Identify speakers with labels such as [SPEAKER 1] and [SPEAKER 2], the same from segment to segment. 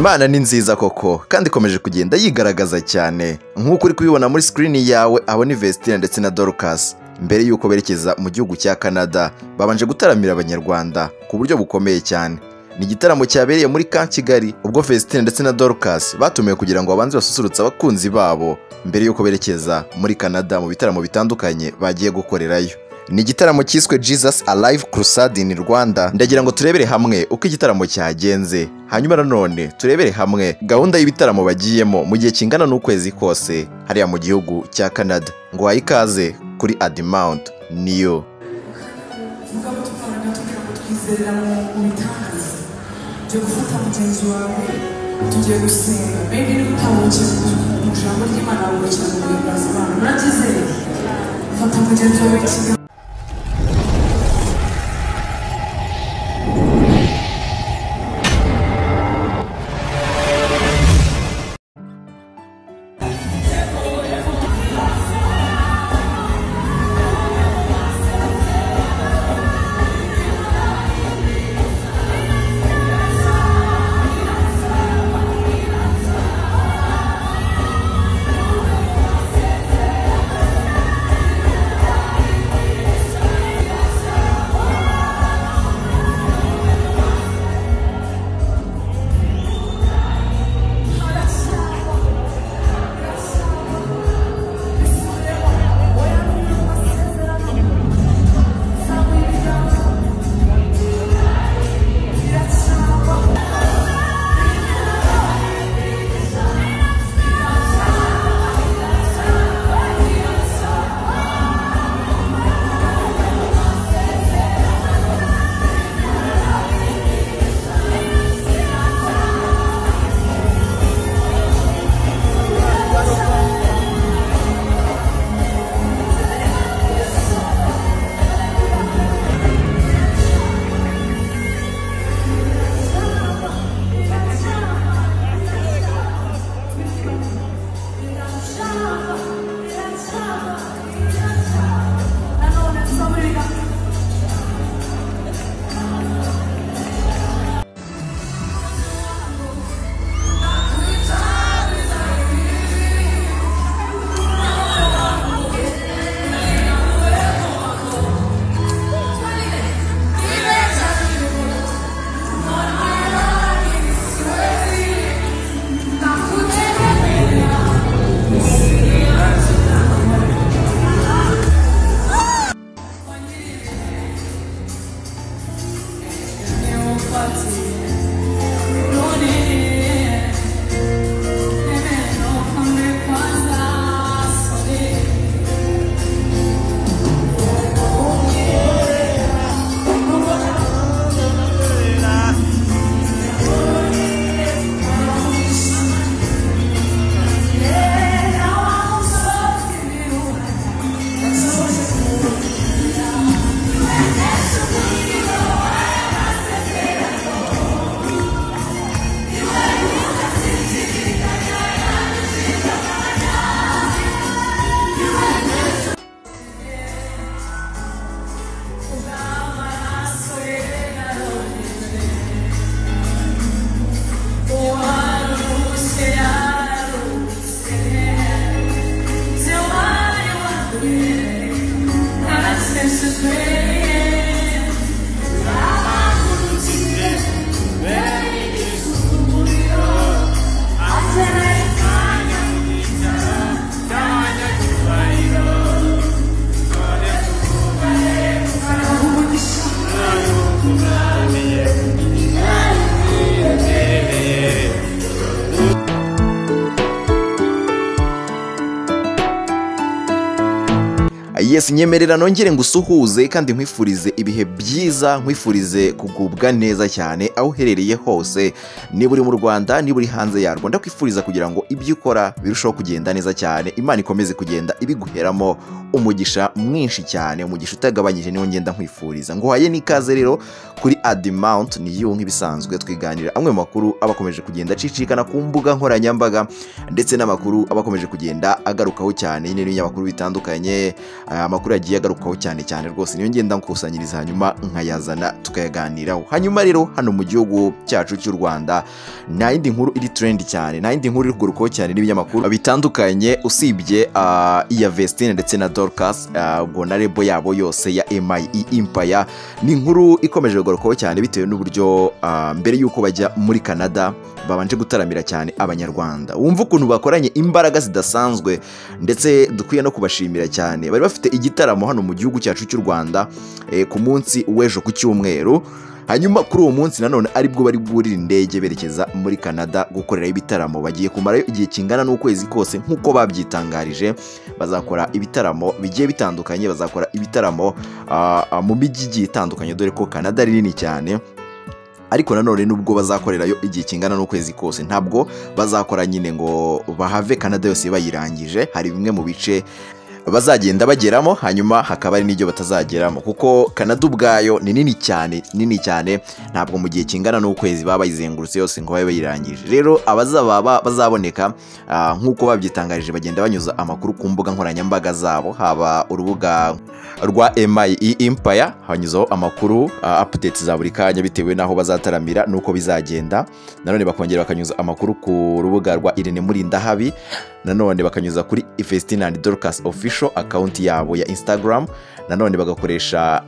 [SPEAKER 1] Imana ni nziza koko kandi ikomeje kugenda yigaragaza cyane nk'uko uri kubibona muri screen yawe. Abo ni Vestine ndetse na Dorcas. Mbere y'uko berekeza mu gihugu cya Canada babanje gutaramira abanyarwanda ku buryo bukomeye cyane. Ni igitaramo cyabereye muri Camp Kigali ubwo Vestine ndetse na Dorcas batumiwe kugira ngo babanze basusurutse abakunzi babo mbere y'uko berekeza muri Canada mu bitaramo bitandukanye bagiye gukorerayo. Ni igitaramo cyiswe Jesus Alive Crusade in Rwanda. Ndagira ngo turebere hamwe uko igitaramo cyagenze, hanyuma nanone turebere hamwe gahunda y'ibitaramo bagiyemo mu gihe kingana n'ukwezi kose hariya mu gihugu cya Canada. Ngo wahe ikaze kuri Admount Niyo.
[SPEAKER 2] Mugabo tukorana tugira ngo twizerera mu bitangaza byo gufata mugenzi wawe tugiye gusenga. Maybe niba utabukira mu ijambo ry'Imana wabukira mu guhimbaza Imana. Murabyizeye? Fata mugenzi wawe ikiganza.
[SPEAKER 1] Yes, nyemerera nongere ngusuhuze kandi nkwifurize ibihe byiza, nkwifurize kugubwa neza cyane aho uherereye hose, niba uri mu Rwanda, niba uri hanze yarwo, ndakwifuriza kugira ngo ibyo ukora birusheho kugenda neza cyane, Imana ikomeze kugenda ibiguheramo umugisha mwinshi cyane, umugisha utagabanyije niwo ngenda nkwifuriza. Nguhaye n'ikaze rero kuri Admount Niyo nk'ibisanzwe twiganira amwe mu makuru abakomeje kugenda acicikana ku mbuga nkoranyambaga ndetse n'amakuru abakomeje kugenda agarukaho cyane nyine n'ibinyamakuru bitandukanye. Amakuru yagiye agarukaho cyane cyane rwose niyo ngenda nkusanyiriza hanyuma nkayazana tukayaganiraho. Hanyuma rero hano mu gihugu cyacu cy'u Rwanda nta yindi nkuru iri trend cyane, nta yindi nkuru iri kugarukaho cyane n'ibinyamakuru bitandukanye usibye iya Vestine ndetse na Dorcas, ubwo na rebo yabo yose ya MIE Empire. Ni inkuru ikomeje kugarukaho cyane bitewe n'uburyo mbere y'uko bajya muri Canada babanje gutaramira cyane Abanyarwanda. Wumva ukuntu bakoranye imbaraga zidasanzwe ndetse dukwiye no kubashimira cyane. Bari bafite igitaramo hano mu gihugu cyacu cy'u Rwanda ku munsi w'ejo ku cyumweru. Hanyuma kuri uwo munsi nanone aribwo bari bwurira indege berekeza muri Canada gukorerayo ibitaramo. Bagiye kumarayo igihe kingana n'ukwezi kose nk'uko babyitangarije. Bazakora ibitaramo bigiye bitandukanye, bazakora ibitaramo mu mijyi igiye itandukanye, dore ko Canada ari nini cyane. Ariko nanone nubwo bazakorerayo igihe kingana n'ukwezi kose, ntabwo bazakora nyine ngo bahave Canada yose bayirangije. Hari bimwe mu bice bazagenda bageramo, hanyuma hakaba ari n'ibyo batazageramo, kuko Canada ubwayo ni nini cyane, nini cyane, ntabwo mu gihe kingana n'ukwezi baba bayizengurutse yose ngo babe bayirangije. Rero abazaba bazaboneka nk'uko babyitangarije bagenda banyuza amakuru ku mbuga nkoranyambaga zabo, haba urubuga rwa MIE Empire hanyuzaho amakuru updates za buri kanya bitewe n'aho bazataramira nuko bizagenda. Nanone bakongera bakanyuza amakuru ku rubuga rwa Irene Murindahabi, nanone bakanyuza kuri Vestine and Dorcas official account yabo ya Instagram, nanone bagakoresha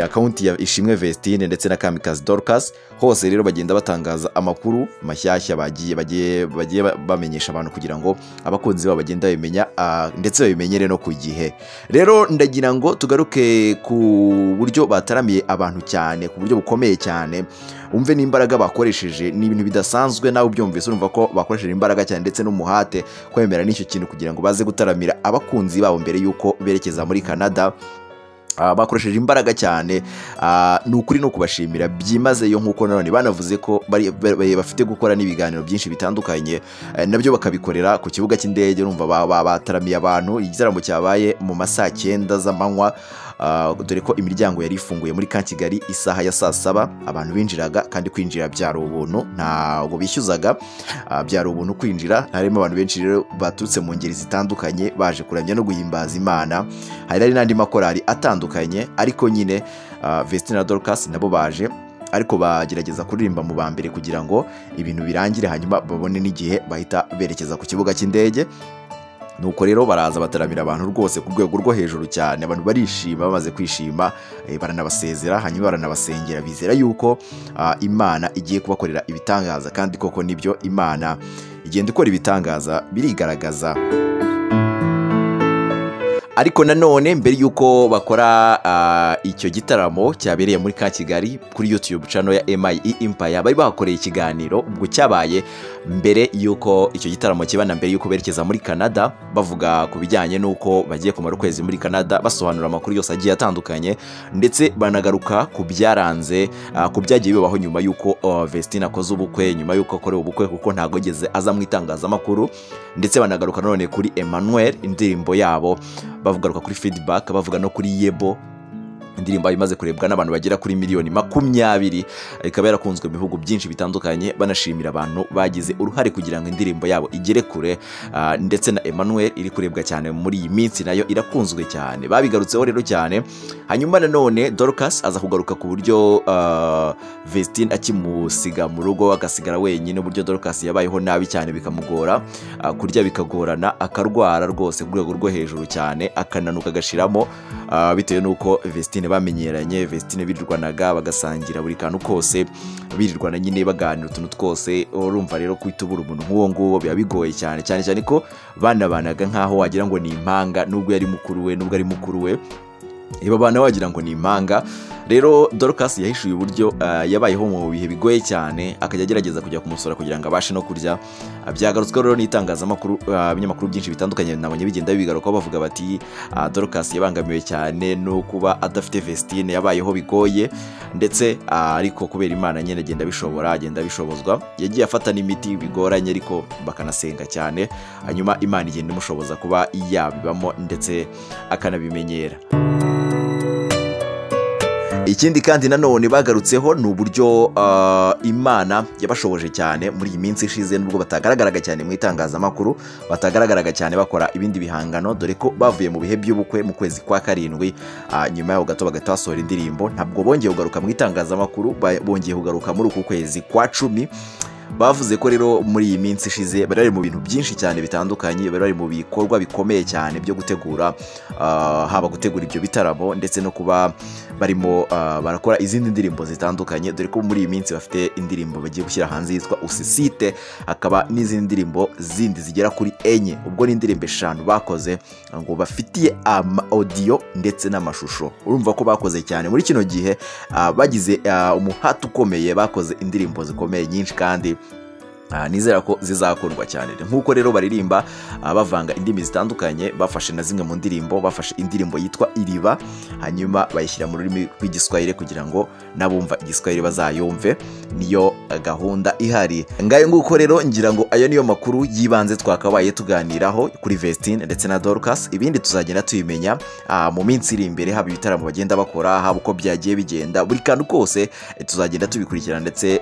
[SPEAKER 1] account ya Ishimwe Vestine ndetse na Kamikazi Dorcas. Hose rero bagenda batangaza amakuru mashyashya bagiye bamenyesha abantu kugira ngo abakunzi babo bagenda babimenya, ndetse babimenyere no ku gihe. Rero ndagira ngo tugaruke ku buryo bataramiye abantu cyane, ku buryo bukomeye cyane. Umve n'imbaraga bakoresheje, ni ibintu bidasanzwe, nawe ubyumvise urumva ko bakoresheje imbaraga cyane ndetse n'umuhate kwemera n'icyo kintu kugira ngo baze gutaramira abakunzi babo mbere y'uko berekeza muri Canada. Bakoresheje imbaraga cyane, ni ukuri no kubashimira byimazeyo, nk'uko nanone banavuze ko bafite gukora n'ibiganiro byinshi bitandukanye, nabyo bakabikorera ku kibuga cy'indege. Urumva bataramiye abantu, igitaramo cyabaye mu masaa 9 z'amanywa, dore ko imiryango yari ifunguye muri ka Kigali isaha ya saa 7. Abantu binjiraga kandi kwinjira byari ubuntu, ntabwo bishyuzaga, byari ubuntu kwinjira. Harimo abantu benshi rero baturutse mu ngeri zitandukanye baje kuramya no guhimbaza Imana. Hari n'andi makorali atandukanye, ariko nyine Vestine na Dorcas nabo baje, ariko bagerageza kuririmba mu ba mbere kugira ngo ibintu birangire, hanyuma babone n'igihe bahita berekeza ku kibuga cy'indege. Nuko rero baraza bataramira abantu rwose ku rwego rwo hejuru cyane, abantu barishima, bamaze kwishima baranabasezera, hanyuma baranabasengera, bizera yuko Imana igiye kubakorera ibitangaza. Kandi koko nibyo, Imana igenda ikora ibitangaza birigaragaza. Ariko nanone mbere yuko bakora icyo gitaramo cyabereye muri ka Kigali kuri YouTube channel ya MIE Empire, bari bakoreye ikiganiro ubwo cyabaye mbere yuko icyo gitaramo kiba na mbere yuko berekeza muri Canada, bavuga ku bijyanye n'uko bagiye kumara ukwezi muri Canada, basobanura amakuru yose agiye atandukanye, ndetse banagaruka ku byaranze, ku byagiye bibaho nyuma yuko Vestine akoze ubukwe, nyuma yuko akorewe ubukwe, kuko ntago yigeze aza mu itangazamakuru. Ndetse banagaruka nanone kuri Emmanuel, indirimbo yabo, bavugaruka kuri feedback, bavuga no kuri Yebo, indirimbo imaze kurebwa n'abantu bagera kuri miliyoni 20, ikaba yarakunzwe mu bihugu byinshi bitandukanye. Banashimira abantu bagize uruhare kugira ngo indirimbo yabo igere kure, ndetse na Emmanuel iri kurebwa cyane muri iyi minsi, nayo irakunzwe cyane, babigarutseho rero cyane. Hanyuma nanone Dorcas aza kugaruka ku buryo Vestine akimusiga mu rugo agasigara wenyine, uburyo Dorcas yabayeho nabi cyane bikamugora, kurya bikagorana, akarwara rwose ku rwego rwo hejuru cyane, akananuka agashiramo, bitewe n'uko Vestine bamenyeranye. Vestine birirwanaga bagasangira buri kantu kose, birirwana nyine baganira utuntu twose. Urumva rero kwitubura umuntu nk'uwo nguwo biba bigoye cyane, cyane cyane ko banabanaga nkaho wagira ngo ni impanga, nubwo yari mukuru we, nubwo ari mukuru we, babana wagira ngo ni impanga. Rero Dorcas yahishuye uburyo yabayeho mu bihe bigoye cyane, akajya agerageza kujya kumusura kugira ngo abashe no kurya. Byagarutswe rero n'itangazamakuru, ibinyamakuru byinshi bitandukanye nabonye bigenda bigaruka, bavuga bati Dorcas yabangamiwe cyane no kuba adafite Vestine, yabayeho bigoye, ndetse ariko kubera Imana nyine agenda bishobora, agenda bishobozwa. Yagiye afata n'imiti bigoranye, ariko bakanasenga cyane, hanyuma Imana igenda imushoboza kuba yabibamo ndetse akanabimenyera. Ikindi kandi nanone bagarutseho ni uburyo Imana yabashoboje cyane muri iyi minsi ishize, nubwo batagaragaraga cyane mu itangazamakuru, batagaragaraga cyane bakora ibindi bihangano, dore ko bavuye mu bihe by'ubukwe mu kwezi kwa 7, nyuma yaho gato bagahita basohora indirimbo. Ntabwo bongeye kugaruka mu itangazamakuru, bongeye kugaruka muri uku kwezi kwa 10. Bavuze ko rero muri iyi minsi ishize bari mu bintu byinshi cyane bitandukanye, bari mu bikorwa bikomeye cyane byo gutegura, haba gutegura ibyo bitaramo ndetse no kuba barimo barakora izindi ndirimbo zitandukanye, dore ko muri iyi minsi bafite indirimbo bagiye gushyira hanze yitwa Usisite, hakaba n'izindi ndirimbo zindi zigera kuri 4. Ubwo ni indirimbo 5 bakoze ngo bafitiye ama audio ndetse n'amashusho. Urumva ko bakoze cyane muri kino gihe, bagize umuhati ukomeye, bakoze indirimbo zikomeye nyinshi kandi nizera ko zizakundwa cyane. Nkuko rero baririmba bavanga indimi zitandukanye, bafashe na zimwe mu ndirimbo, bafashe indirimbo yitwa Iriba hanyuma bayishyira mu rurimi rw'Igiswahili kugira ngo nabumva Igiswahili bazayumve. Niyo gahunda ihari. Ngayo nguko rero, ngira ngo ayo niyo makuru yibanze twakabaye tuganiraho kuri Vestine ndetse na Dorcas. Ibindi tuzagenda tuyimenya mu minsi iri imbere, haba ibitaramo bagenda bakora, haba uko byagiye bigenda, buri kantu kose tuzagenda tubikurikirana, ndetse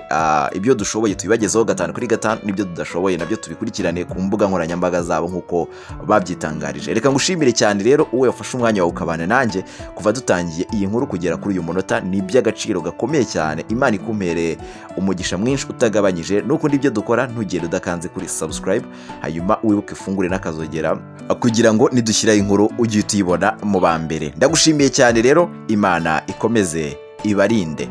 [SPEAKER 1] ibyo dushoboye tubibagezeho 5 kuri 5, nibyo tudashoboye nabyo tubikurikirane ku mbuga nkoranyambaga zabo nkuko babyitangarije. Reka ngushimire cyane rero uwe wafashe umwanya wawe ukabana nanjye kuva dutangiye iyi nkuru kugera kuri uyu munota, ni iby'agaciro gakomeye cyane. Imana ikumpereye umugisha mwinshi utagabanyije. Nuko ndibyo dukora, ntugende udakanze kuri subscribe, hanyuma wibuke ifungure n'akazogera kugira ngo nidushyira inkuru ujye uyibona mu ba mbere. Ndagushimiye cyane rero, Imana ikomeze ibarinde.